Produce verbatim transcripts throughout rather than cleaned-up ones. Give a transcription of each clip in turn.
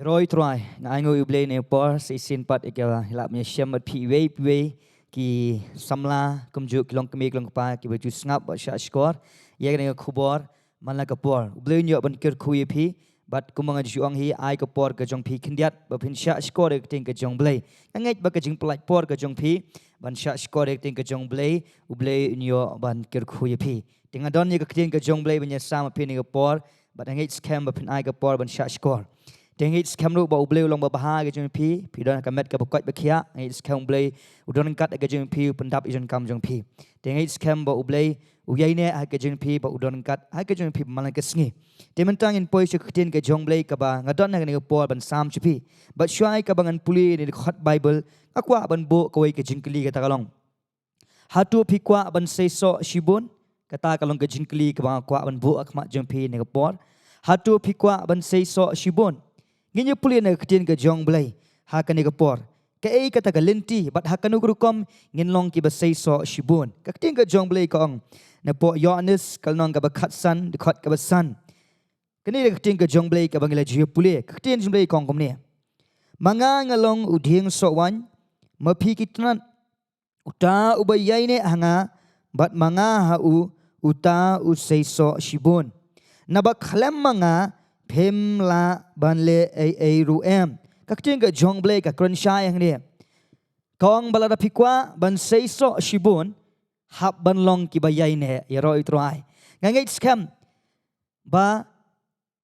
Roi Trai, nga ai nguh ïa u Blei ne por sa shisien pat ïa ka lap ïa shem bad phi iwei pa iwei ki samla kumjuh ki longkmie ki longkpa kiba ju sngap bad shah shkor ïa kane ka khubor man la ka por. U Blei un ïoh ban kyrkhu ïa phi bad kumba nga ju ong hi, ai ka por ka jong phi khyndiat ba phin shah shkor ïa ka ktien ka jong u Blei. Nga ngeit ba ka jingpynlait por ka jong phi ban shah shkor ïa ka ktien ka jong u Blei, u Blei un ïoh ban kyrkhu ïa phi. Te nga don ïa ka ktien ka jong u Blei ban ïasam ha phi ha kane ka por bad nga ngeit skhem ba phin ai ka por ban shah shkor. Te nga ngeit skhem ruh ba u Blei u long babha ha ka jong phi, phi don ha ka met kaba koit ba khiah, nga ngeit skhem u Blei u don ryngkat ha ka jong phi, u pyndap ïa ka jingkam jong phi. Te nga ngeit skhem ba u Blei u ïaineh ha ka jong phi bad u don ryngkat ha ka jong phi man la ka sngi. Te mynta ngin poi sha ka ktien ka jong u Blei kaba nga don ha kane ka por ban sam sha phi. Bad shuwa kaba ngan pule ïa kane ka dkhot Baibl, nga kwah ban buh kawei ka jingkylli, kata ka long, hato phi kwah ban seisoh shibun? Kata ka long ka jingkylli kaba nga kwah ban buh ha khmat jong phi ha kane ka por. Hato phi kwah ban seisoh shibun? Ngin ïa pule na ka ktien ka jong u Blei ha kane ka por, kaei kata ka lynti bad ha kano ka rukom ngin long kiba seisoh shibun. Ka ktien ka jong u Blei ka ong napoh Ïoannis ka lynnong kaba khatsan, dkhot kaba san. Kane ka ktien ka jong u Blei kaba ngi la ju ïa pule. Ka ktien jong u Blei ka ong kumne: Ma nga nga long u dieng soh waiñ, ma phi ki tnat. Uta uba ïaineh ha nga bad ma nga ha u, uta u seisoh shibun. Naba khlem ma nga phim lah ban leh ei ei ruh em. Ka ktien ka jong u Blei ka kren shai hangne. Ka ong ba lada phi kwah ban seisoh shibun, hap ban long kiba ïaineh. Ïaroh ïa u Trai. Nga ngeit skhem ba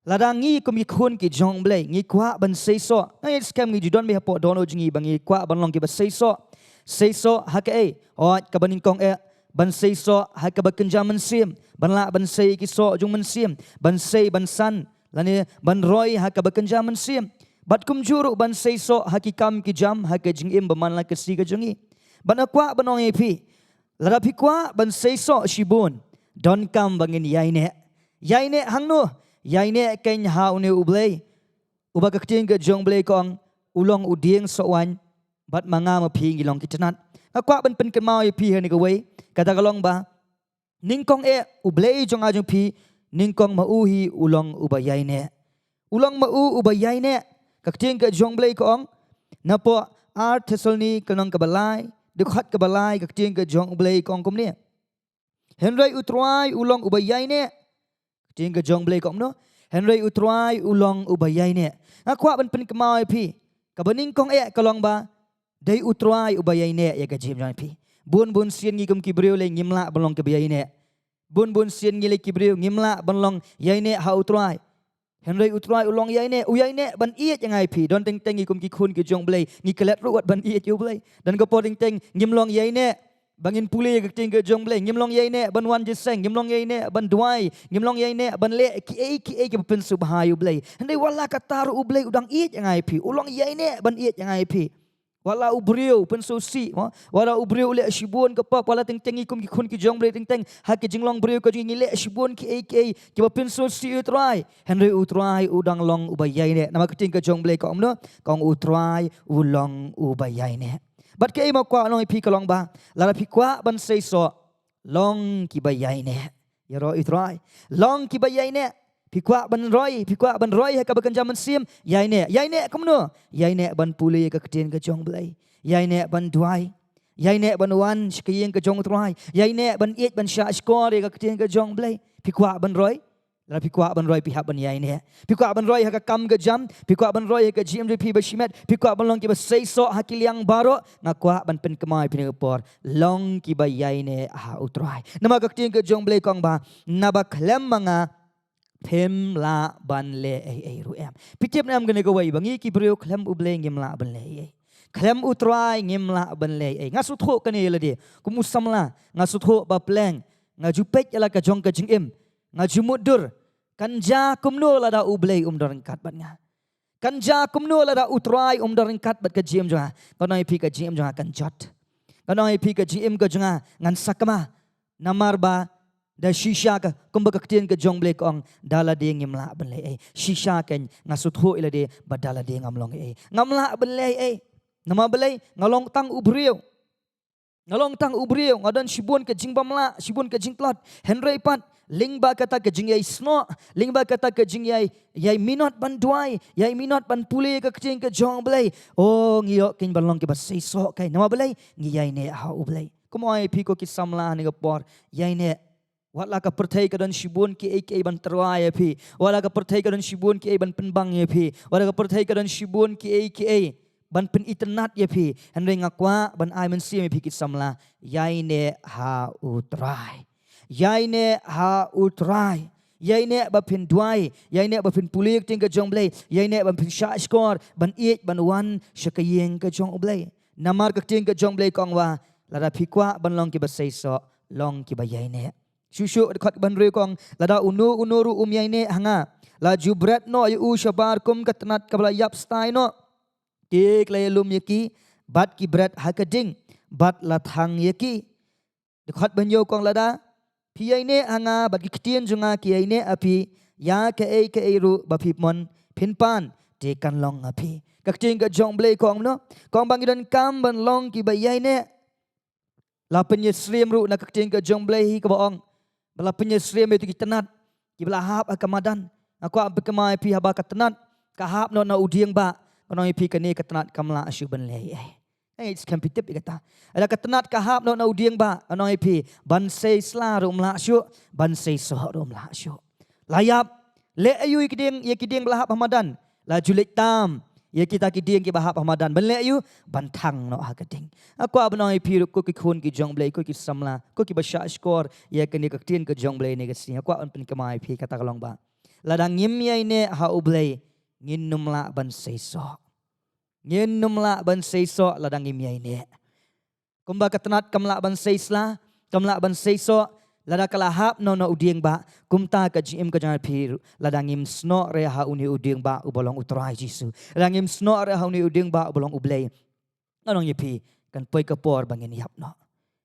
lada ngi kum ki khun ki jong u Blei ngi kwah ban seisoh, nga ngeit skhem ngi ju don beit hapoh dohnud jong ngi ba ngi kwah ban long kiba seisoh. Seisoh ha kaei? Hooid, kaba nyngkong eh, ban seisoh ha kaba kynja mynsiem, ban lah ban sei ki soh jong mynsiem, ban sei ban san lane ban roi ha kaba kynja mynsiem. Bad kumjuh ruh ban seisoh ha ki kam ki jam ha ka jingim ba man la ka sngi ka jong ngi. Bad nga kwah ban ong ïa phi, lada phi kwah ban seisoh shibun, donkam ba ngin ïaineh. Ïaineh hangno? Ïaineh keiñ ha une u Blei uba ka ktien ka jong u Blei ka ong u long u dieng soh waiñ, bad ma nga ma phi ngi long ki tnat. Nga kwah ban pynkynmaw ïa phi ha kane kawei, kata ka long ba nyngkong eh u Blei jong nga jong phi, nyngkong ma u hi u long uba ïaineh. U long ma u uba ïaineh. Ka ktien ka jong u Blei ka ong napoh Ar Thessaloni ka lynnong kaba lai, dkhot kaba lai, ka ktien ka jong u Blei ka ong kumne: Hynrei u Trai u long uba ïaineh. Ka ktien ka jong u Blei ka ong kumno? Hynrei u Trai u long uba ïaineh. Nga kwah ban pynkynmaw ïa phi, kaba nyngkong eh ka long ba dei u Trai uba ïaineh ïa ka jingim jong phi. Bun bun sien ngi kum ki briew lei ngim lah ban long kiba ïaineh. Bun bun sien ngi lei ki briew ngim lah ban long ïaineh ha u Trai. Hynrei u Trai u long ïaineh, u ïaineh ban ïeit ïa nga ïa phi. Don teng teng ngi kum ki khun ki jong u Blei ngi klet ruh wat ban ïeit ïa u Blei. Don ka por teng teng ngim long ïaineh ba ngin pule ïa ka ktien ka jong u Blei, ngim long ïaineh ban wan jingïaseng, ngim long ïaineh ban duwai, ngim long ïaineh ban leh kiei kiei kiba pynsngewbha ïa u Blei. Hynrei wat la katta ruh u Blei u dang ïeit ïa nga ïa phi, u long ïaineh ban ïeit ïa nga ïa phi. Wat la u briew u pynsngewsih, mo? Wat la u briew u leh shibun ka pop, wat la teng teng ngi kum ki khun ki jong u Blei teng teng ha ka jinglong briew ka jong ngi ngi leh shibun kiei kiei kiba pynsngewsih ïa u Trai. Hynrei u Trai u dang long uba ïaineh. Namar ka ktien ka jong u Blei ka ong kumno? Ka ong u Trai u long uba ïaineh. Bad kaei ma kwah ban ong ïa phi ka long ba lada phi kwah ban seisoh, long kiba ïaineh. Ïaroh ïa u Trai. Long kiba ïaineh. Phi kwah ban roi, phi kwah ban roi ha kaba kynja mynsiem, ïaineh. Ïaineh kumno? Ïaineh ban pule ïa ka ktien ka jong u Blei. Ïaineh ban duwai. Ïaineh ban wan sha ka ïing ka jong u Trai. Ïaineh ban ïeit ban shah shkor ïa ka ktien ka jong u Blei. Phi kwah ban roi? Lada phi kwah ban roi phi hap ban ïaineh. Phi kwah ban roi ha ka kam ka jam, phi kwah ban roi ha ka jingim jong phi ba shimet, phi kwah ban long kiba seisoh ha ki liang baroh, nga kwah ban pynkynmaw ïa phi ha kane ka por, long kiba ïaineh ha u Trai. Namar ka ktien ka jong u Blei ka ong ba naba khlem ma nga phim lah ban leh ei ei ruh em. Phi tip ne em kane kawei ba ngi ki briew khlem u Blei ngim lah ban leh ei ei. Khlem u Trai ngim lah ban leh ei ei. Nga sngewthuh kane ïa lade kum u samla, nga sngewthuh ba pleng, nga ju peit ïa la ka jong ka jingim, nga ju mutdur. Kan jia kumno lada u Blei um don ryngkat bad nga? Kan jia kumno lada u Trai um don ryngkat bad ka jingim jong nga? Ngan ong ïa phi ka jingim jong nga kan jot. Ngan ong ïa phi ka jingim ka jong nga ngan sakma. Namar ba da shisha ka, kumba ka ktien ka jong u Blei ka ong, da lade ngim lah ban leh ei ei. Shisha keiñ nga sngewthuh ïa lade ba da lade ngam long ei ei. Ngam lah ban leh ei ei. Namar balei? Nga long tang u briew. Nga long tang u briew, nga don shibun ka jingbymlah, shibun ka jingtlot. Hynrei pat, lyngba kata ka jingïai snoh, lyngba kata ka jingïai, ïai minot ban duwai, ïai minot ban pule ka ktien ka jong U Blei. O, ngi ïoh kein ban long kiba seisoh kein. Namar balei? Ngi ïaineh ha U Blei. Kumno ai phi ko ki samla ha kane ka por, ïaineh. Wat la ka pyrthei ka don shibun kiei kiei ban tyrwa ïa phi. Wat la ka pyrthei ka don shibun kiei ban pynbang ïa phi. Wat la ka pyrthei ka don shibun kiei kiei ban pynitynnad ïa phi. Hynrei nga kwah ban ai mynsiem ïa phi ki samla. Ïaineh ha U Trai. Ïaineh ha U Trai. Ïaineh ba phin duwai. Ïaineh ba phin pule ka ktien ka jong U Blei. Ïaineh ba phin shahshkor ban ïeit ban wan sha ka ïing ka jong U Blei. Namar ka ktien ka jong U Blei ka ong ba, lada phi kwah ban long kiba seisoh, long kiba ïaineh. Shuh shuh dkhot kaba hynriew ka ong, lada uno uno ruh um ïaineh ha nga, la ju bret noh ïa u shabar kum ka tnat kaba la ïap stai noh. Te ki la ïalum ïa ki bad ki bret ha ka ding bad la thang ïa ki. Dkhot ba hynñiew ka ong, lada phi ïaineh ha nga bad ki ktien jong nga ki ïaineh ha phi, ïa kaei kaei ruh ba phi mon phin pan, te kan long ha phi. Ka ktien ka jong U Blei ka ong noh, ka ong ba ngi donkam ban long kiba ïaineh. La pynïasyriem ruh na ka ktien ka jong U Blei hi kaba ong ba la pynïasyriem ïa ki tnat kiba la hap ha ka madan. Nga kwah ban pynkynmaw ïa phi, haba ka tnat ka hap noh na u dieng bah, ngan ong ïa phi kane ka tnat kam lah shuh ban leh ei ei. Nga ngeit skhem phi tip ïa kata. Lada ka tnat ka hap noh na u dieng bah, ngan ong ïa phi, ban sei sla ruh um lah shuh, ban sei soh ruh um lah shuh. La ïap, leh aïu ïa ki dieng, ïa ki dieng ba la hap ha madan? La ju leit tam ïa kita ki dieng kiba hap ha madan. Ban leh aïu? Ban thang noh ha ka ding. Nga kwah ban ong ïa phi ruh ko ki khun ki jong U Blei, ko ki samla, ko kiba shahshkor ïa kane ka ktien ka jong U Blei ha kane ka sngi. Nga kwah ban pynkynmaw ïa phi, kata ka long ba, lada ngim ïaineh ha U Blei, ngin ym lah ban sei soh. Ngin ym lah ban sei soh lada ngim ïaineh. Kumba ka tnat kam lah ban sei sla, kam lah ban sei soh lada ka la hap noh na u dieng bah, kumta ka jingim ka jong phi ruh, lada ngim snoh re ha une u dieng bah uba long U Trai Jisu, lada ngim snoh re ha une u dieng bah uba long U Blei, ngan ong ïa phi, kan poi ka por ba ngin ïap noh.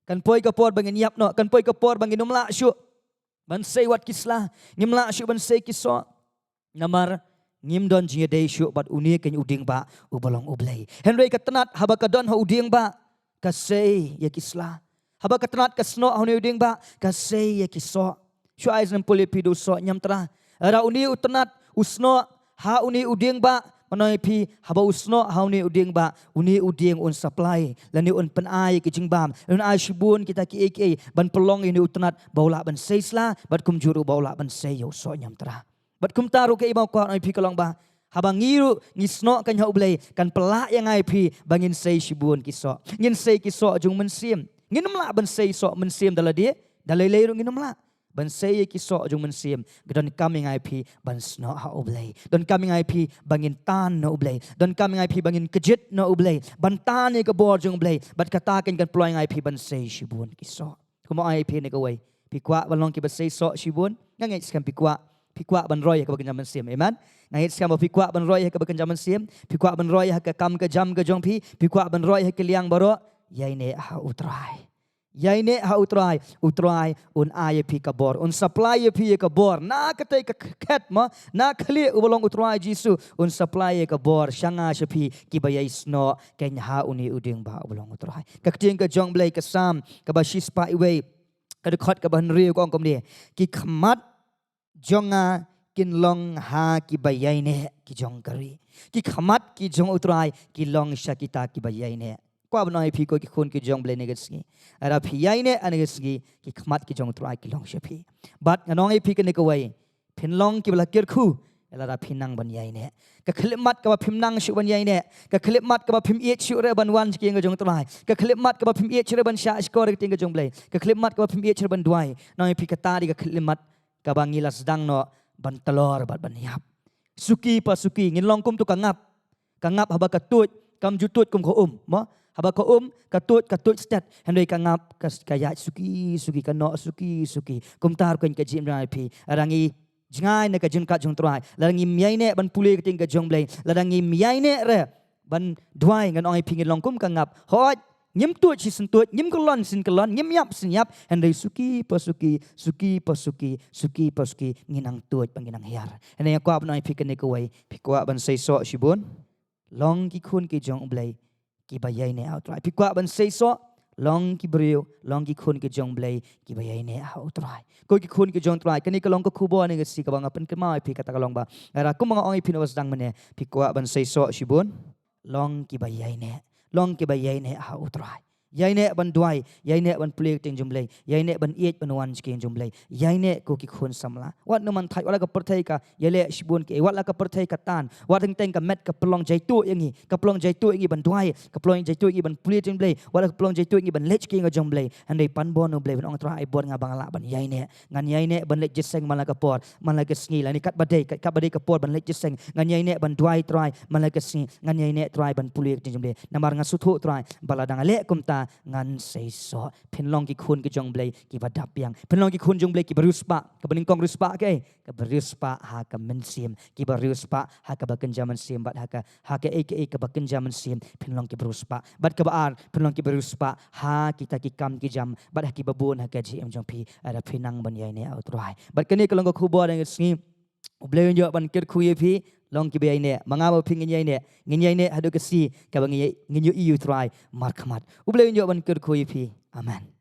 Kan poi ka por ba ngin ïap noh, kan poi ka por ba ngin ym lah shuh ban sei wat ki sla, ngim lah shuh ban sei ki soh. Namar ngim don jingïadei shuh bad une kein u dieng bah uba long U Blei. Hynrei ka tnat haba ka don ha u dieng bah, ka sei ïa ki sla. Haba ka tnat ka snoh ha une u dieng bah, ka sei ïa ki soh. Shu ai example ïa phi da u soh ñiamtra. Lada une u tnat u snoh ha une u dieng bah, ngan ong ïa phi, haba u snoh ha une u dieng bah, une u dieng un supply lane un pynai ïa ki jingbam, un ai shibun kita kiei kiei ban pynlong ïa une u tnat ba u lah ban sei sla bad kumjuh ruh ba u lah ban sei ïa u soh ñiamtra. Bad kumta ruh kaei ba nga kwah ban ong ïa phi ka long ba, haba ngi ruh ngi snoh kein ha U Blei, kan pynlah ïa nga ïa phi ba ngin sei shibun ki soh. Ngin sei ki soh jong u mynsiem. Ngin ym lah ban sei soh mynsiem da lade, da lei lei ruh ngin ym lah. Ban sei ïa ki soh jong u mynsiem, ka donkam ïa nga ïa phi ban snoh ha U Blei. Donkam ïa nga ïa phi ba ngin tan na U Blei. Donkam ïa nga ïa phi ba ngin kjit na U Blei, ban tan ïa ka bor jong U Blei. Bad kata kein kan pynlong ïa nga ïa phi ban sei shibun ki soh. Kumno ai phi ne kawei? Phi kwah ban long kiba sei soh shibun? Nga ngeit skhem phi kwah. Phi kwah ban roi ha kaba kynja mynsiem. Amen. Nga ngeit skhem ba phi kwah ban roi ha kaba kynja mynsiem. Phi kwah ban roi ha ka kam ka jam ka jong phi. Phi kwah ban roi ha ki liang baroh. Ïaineh ha U Trai. Ïaineh ha U Trai. U Trai un ai ïa phi ka bor, un supply ïa phi ïa ka bor. Na katei ka khet mo, na khlieh uba long U Trai Jisu, un supply ïa ka bor sha nga sha phi kiba ïai snoh kein ha une u dieng bah uba long U Trai. Ka ktien ka jong U Blei, ka Salm kaba shispah wei, ka dkhot kaba hynriew ka ong kumne: Ki khmat jong nga kin long ha kiba ïaineh ki jong ka ri. Ki khmat ki jong U Trai ki long sha kita kiba ïaineh. Kwah ban ong ïa phi ko ki khun ki jong U Blei ha kane ka sngi. Lada phi ïaineh ha kane ka sngi, ki khmat ki jong U Trai ki long sha phi. Bad ngan ong ïa phi kane kawei, phin long kiba la kyrkhu lada phi nang ban ïaineh. Ka khyllipmat kaba phim nang shuh ban ïaineh, ka khyllipmat kaba phim ïeit shuh re ban wan sha ka ïing ka jong U Trai, ka khyllipmat kaba phim ïeit shuh re ban shahshkor ïa ka ktien ka jong U Blei, ka khyllipmat kaba phim ïeit shuh re ban duwai, ngan ong ïa phi kata dei ka khyllipmat kaba ngi la sdang noh ban tlor bad ban ïap. Suki pa suki, ngin long kum tu ka ngap. Ka ngap haba ka tuid, kam ju tuid kum ka um mo. Haba ka um ka tuid, ka tuid stet. Hynrei ka ngap ka, ka ïaid suki suki, ka noh suki suki. Kumta ruh kein ka jingim jong nga ïa phi, lada ngi jngai na ka jingkat jong U Trai, lada ngim ïaineh ban pule ka ktien ka jong U Blei, lada ngim ïaineh re ban duwai, ngan ong ïa phi ngin long kum ka ngap. Hooid, ngim tuid shisien tuid, ngim kyllon shisien kyllon, ngim ïap shisien ïap, hynrei suki pa suki, suki pa suki, suki pa suki, ngin nang tuid bad ngin nang hiar. Hynrei nga kwah ban ong ïa phi kane kawei, phi kwah ban sei soh shibun? Long ki khun ki jong U Blei kiba ïaineh ha U Trai. Phi kwah ban sei soh? long ki briew, long ki khun ki jong Blei kiba ïaineh ha U Trai. Ko ki khun ki jong Trai, kane ka long ka khubor ne ka sngi kaba nga pynkynmaw ïa phi kata ka long ba, lada kumba nga ong ïa phi na ba sdang mynne, phi kwah ban seisoh shibun, long kiba ïaineh, long kiba ïaineh ha U Trai. Ïaineh ban duwai, ïaineh ban pule ïa ka ktien jong Blei, ïaineh ban ïeit ban wan sha ka ïing jong Blei, ïaineh ko ki khun samla. Wat nang man thait, wat la ka pyrthei ka ïaleh shibun ki, wat la ka pyrthei ka tan, wat teng teng ka met ka pynlong jaituh ïa ngi, ka pynlong jaituh ïa ngi ban duwai, ka pynlong jaituh ïa ngi ban pule ïa ka ktien Blei, wat la ka pynlong jaituh ïa ngi ban leit sha ka ïing jong Blei. Hynrei pan bun U Blei ban ong, Trai, ai bor nga ba nga lah ban ïaineh. Ngan ïaineh ban leit jingïaseng man la ka por, man la ka sngi, lane katba dei, katba dei ka por ban leit jingïaseng. Ngan ïaineh ban duwai, Trai, man la ka sngi. Ngan ïaineh, Trai, ban pule ïa ka ktien jong Blei. Namar nga sngewthuh, Trai, ba lada nga leh kumta ngan seisoh. Phin long ki khun ki jong Blei kiba dap biang. Phin long ki khun jong Blei kiba riewspah. Kaba nyngkong riewspah kaei? Kaba riewspah ha ka mynsiem. Kiba riewspah ha kaba kynja mynsiem bad ha ka, ha kaei kaei kaba kynja mynsiem. Phin long kiba riewspah. Bad kaba ar, phin long kiba riewspah ha kita ki kam ki jam bad ha kiba bun ha ka jingim jong phi, lada phi nang ban ïaineh ha U Trai. Bad kane ka long ka khubor ïa ka sngi. U Blei un ïoh ban kyrkhu ïa phi, long kiba ïaineh. Ma nga ma phi ngin ïaineh, ngin ïaineh haduh ka sngi kaba ngin ïa, ngin ïohi ïa U Trai markhmat. U Blei un ïoh ban kyrkhu ïa phi. Amen.